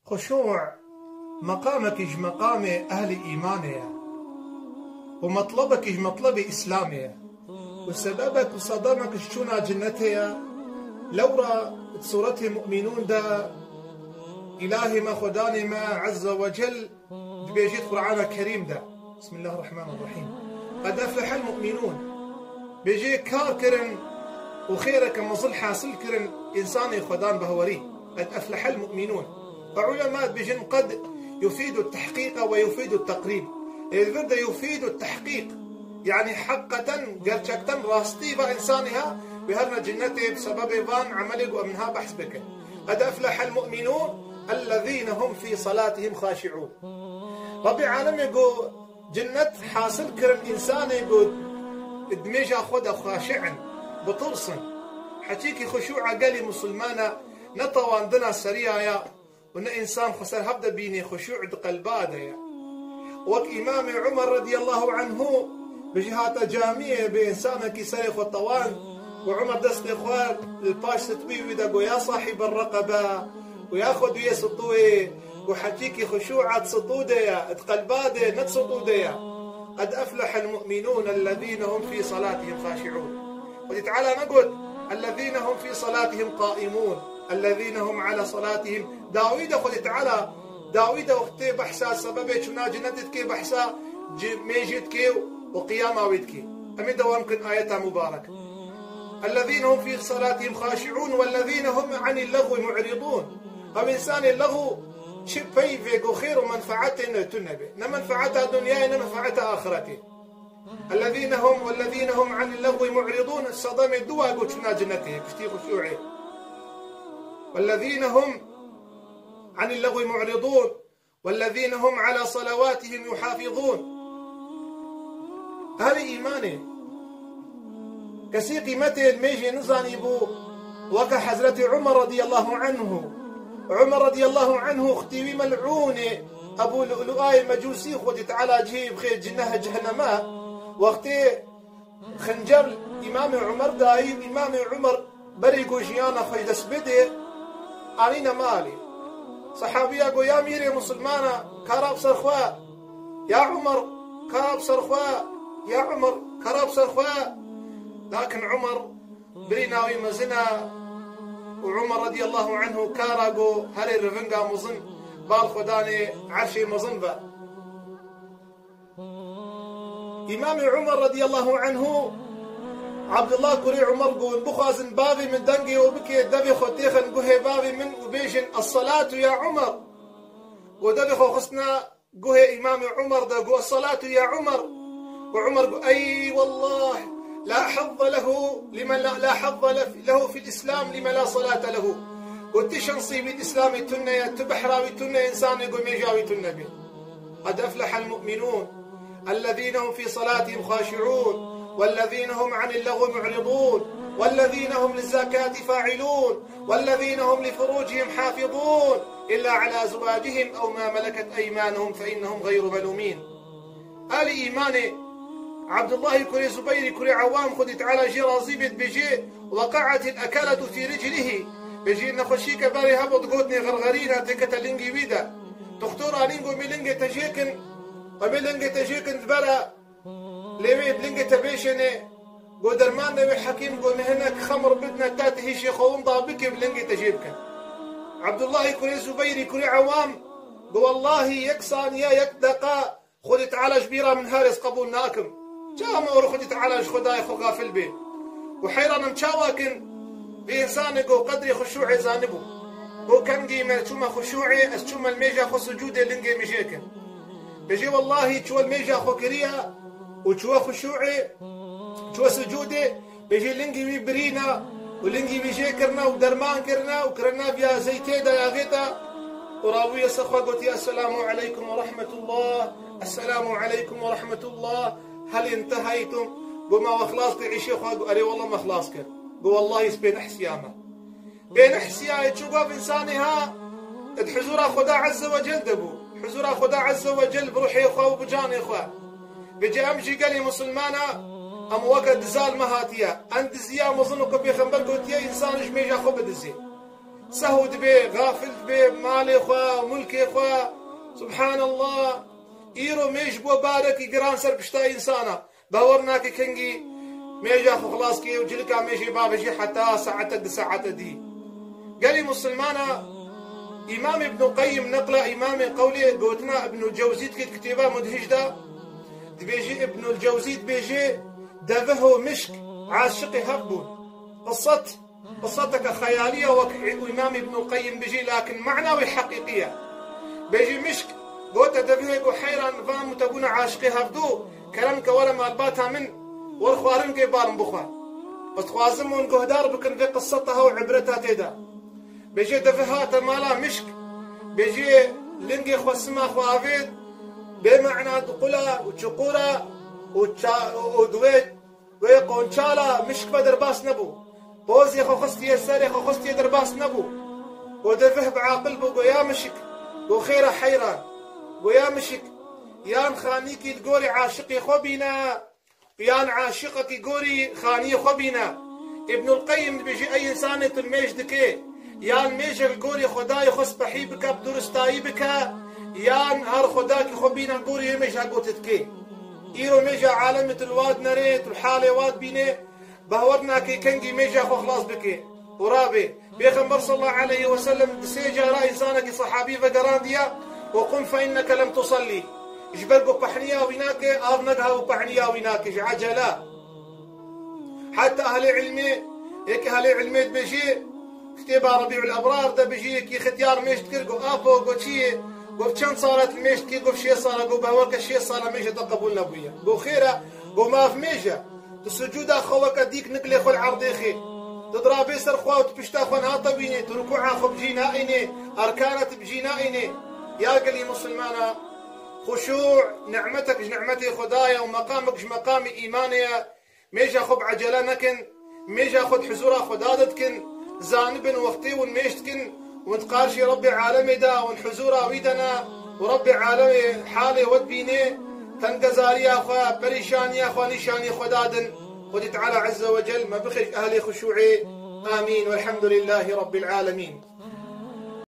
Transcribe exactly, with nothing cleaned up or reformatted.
Xuşû meqamekî ji meqamê ehlî îmanê ye û metlebekî ji metlebê Îslamê ye û sebebek û sedemek ji çûna cinnetê ye. Lewra di Sûretê Mu'minûn de Îlahê me, Xwedanê me Ezze ve Cel dibêjî di Qur'ana Kerîm de. Bismillahirrahmanirrahîm. Qed eflehel mu'minûn. Bêjê kar kirin û xêreke mezin hasil kirin însanê Xwedan behwerî. Qed eflehel mu'minûn. Ve ulema dibêjin qed yufîdu tehqîqa ve yufîdu teqrîb. Ê li vir de yufîdu tehqîq. Yanî heqeten, gerçekten rastî va însanê ha, wê herine cinnetê bi sebebê van emelê ku em niha behs bikin. Qed eflehel mu'minûn, ellezîne hum fî salatihim xaşi'ûn. Rabbê alemê got, cinnet hasil kirin însanê ku di mêja xwe de xaşi'in, bitirsin. Heçîkî xuşû'a gelî misilmana ne tawandina seriya ya û ne însan xwe ser hev de bînê, xuşû di qelba de ye. Wek Îmamê Umer radiyallahu anhu bi jî hate camiyê bi însanekî serê xwe tewand û Umer destê xwe li paş sitwî wî de got, ya sahîbe reqebe, û ya xwe duyê sitûyê, û heçîkî xuşû'a di sitû de ye, di qelba de, ne di sitû de ye. Qed eflehel mu'minûn ellezîne hum fî salatihim xaşi'ûn. Xwedî Teala negot, ellezîne hum fî salatihim qaîmûn, ellezîne hum ala salatihim. Dawî de Xwedî Teala, dawî de wextê behsa sebebê çûna cinetê dike, behsa ci-, mêjê dike û qiyama wê dike. Em ê dewam kin ayeta mubarek. Ellezîne hum fî salatihim xaşi'ûn, wellezîne hum anil lagwi mu'ridûn. Ev însanê lexw çi peyvê ku xêr û menfeetê ne tune be. Ne menfeeta dinyayê, ne menfeeta axiretê. Ellezîne hum, wellezîne hum anil lagwi mu'ridûn. Sedemê dua ku çûna cinetê, piştî xuşû'ê. Wellezîne hum anil lagwi mu'ridûn. Wellezîne hum ala salawatihim yuhafizûn. Ehlî îmanê. Kesî qîmetê mêjê nizanîbû, weke Hezretî Umer radiyallahu anhu. Umer radiyallahu anhu xwedî wî mel'ûnê Ebû Lu'lu'ayê Mecûsî, Xwedî Teala cihê bixê cineh ceheneme, wextê xincer Îmamê Umer dayî û Îmamê Umer berê ku jiyana xwe ji dest bidê, anîne malê. Sehabiya got, ya mîrê misilmana, kara bi ser xwe, ya Umer, kara bi ser xwe, ya Umer, kara bi ser xwe. Lakin Umer birîna wî mezin e û Umer radiyallahu anhu kara got, herê rivinga mezin, bal xwe danê erşê mezin ve. Îmamê Umer radiyallahu anhu, Abdullah kurê Umer got, bixwazin bavê min dengê we bike, devê xwe têxin guhê bavê min û bêjin, "Es-salatu ya Umer." Got, devê xwe xistine guhê Îmamê Umer de, got, "Es-salatu ya Umer." Got Umer, got, "Ey wallah, la hazza lehu limen la, la hazza lef-, lehu fil Islam limen la salate lehu." Got, "Ti şansî wî Îslamê tune ye, ti behra wî tune, însanê ku mêja wî tune be." قد أفلح المؤمنون الذين هم في صلاتهم خاشعون والذين هم عن اللغو معرضون والذين هم للزكاة فاعلون والذين هم لفروجهم حافظون إلا على أزواجهم أو ما ملكت أيمانهم فإنهم غير ملومين. Alî îmanê, Abdullahî kurê Zubeyrî kurê Ewam, Xwedî Teala jê razî bê, dibêje, "Weqa'atil ekelatu fî riclihî." Bêjî nexweşîke berê hebû di gotinê xerxerîna têkete lingî wî de. Doktor anîn got, "Mê lingê te jê kin, em ê lingê te jê kin di bere, lê wê bi lingê te bêşênê." Got, "Derman de wê." Hekîm got, "Mê hinek xemr bidine te, tu hîşê xwe winda bike, bi lingê te jê bikin." Abdullahî kurê Zubeyrî kurê Ewam got, "Wellahî yek saniye, yek deqa Xwedî Teala ji bîra min here, ez qebûl nakim. Çawa min û Xwedî Teala ji Xwedayê xwe gafil bê? Û heyran em çawa kin vê însanê ku qedrê xuşû'ê zanibû. Got kengî me çûme xuşû'ê, ez çûme li mêja xwe sucûdê lingê min jê kin." Bêjê, wellahî çûwe li mêja xwe kiriye û çûwe xuşû'ê, çûwe sucûdê, Bêjî lingî wî birîna û lingî wî jê kirina û derman kirina û kirina viya zeytê de, yaxê de, û rabûye ser xwe gotiye, "Esselamu aleykum ve rahmetullah, esselamu aleykum ve rahmetullah, hel inteheytum?" Got, "Ma we xilas kir îşê xwe?" Got, "Erê wele me xilas kir." Got, "Wellahî ez pê nehsiyame." Pê nehsiyayê, çi gov însanê ha di huzûra Xweda Ezze ve Cel de bû. Huzûra Xweda Ezze ve Cel bi ruhê xwe û bi canê xwe. Vêce em jî gelê misilmana, em weke diza li me hatiye. Em diziya mezin ku Pêxember gotiye, însan ji mêja xwe bidizê. Sehw dibe, gafil dibe, malê xwe, mulkê xwe. Subhanallah. Îro mêj bû barekî giran ser pişta însana. Bawer nake kengî mêja xwe xilas kê û cilika mêjê bavêjî heta saetek di saete dî. Gelî musilmana, Îmam Îbnû Qeyyim neqla Îmamê qewlê gotina Îbnûl Cewzî dikê di kitêba Mudhij de, dibêjî Îbnûl Cewzî dibêjê, devih û mişk aşiqê hev bûn. Qisset, qisseteke xeyalî ye, wek Îmam Îbnûl Qeyyim bijî, lakin mana wê heqîqî ye. Bêjî mişk, gote devihê, go heyran, van û te bûne aşiqê hevdû, kerem ke were malbata min, wer xwarin gê barin bixwe. Ez dixwazim hûn guhdar bikin vê qisseta hew ibreta tê de. Bêjê devih hate mala mişk, bêjê lingê xwe sima xwe avêt, bê mana di qula û çuqura û ça-, û di wê, wê qonçala mişk ve derbas nebû. Pozê xwe xistiye serê xwe xistiye derbas nebû. Go devih bi aqil bû, go ya mişk, go xêra heyran, go ya mişk, yan xanîkî li gorî aşiqê xwe bîne, yan aşiqekî gorî xaniyê xwe bîne. Îbnul Qeyyim dibêjî, ey însanê tu mêj dikê, yan mêjek li gorî Xwedayê xwe spehî bike, bi duristayî bike, yan her Xwedakî xwe bîne gorî wê mêja gotit dikê. Îro mêja alemê tu li wad nerê, tu li halê wad bînê, bawer nakê kengî mêja xwe xilas bikê û rabê. Pêxember sallallahu aleyhi ve sellem di sê cara însanekî sehabî vegerandiye, "Ve qum fe inneke lem tusallî." Ji ber ku pehniya wî nake, av negiha û pehniya wî nake, ji ecele. Heta ehlê ilmê, yek ehlê ilmê dibêjê, kitêba Rebîul Ebrar de bijî yekî xityar mêj dikir, got, "Apo, got, çi yê?" Got, "Çend sal e tu mêj dikî?" Got, "Şêst sal e." Got, "Behwer ke şêst sal e mêja te qebûl nebûye." Got, "Xêr e." Got, "Maf mêj e. Tu sucûda xwe weke dîk niklê xwe li erdê xê. Tu dirabê ser xwe û tu pişta xwe niha te bînê, tu rukûa xwe bi cî naînê, erkana tu bi cî naînê." Ya gelî musilmana, xuşû nimetek ji nimetê Xwedayê ye û meqamek ji meqamê îmanê ye. Mêja xwe bi ecele nekin, mêja xwe di huzûra Xweda de dikin, zanibin wextê hûn mêj dikin, hûn di qarşî Rebbê alemê de, hûn huzûra wî de ne û Rebbê alemê halê we dibînê, tengezariya xwe, perîşaniya xwe nîşanî Xweda din. Xwedî Teala Azze ve Cel me bixêj ehlê xuşûê. Amîn. Velhamdulillahî Rabbil Alemîn.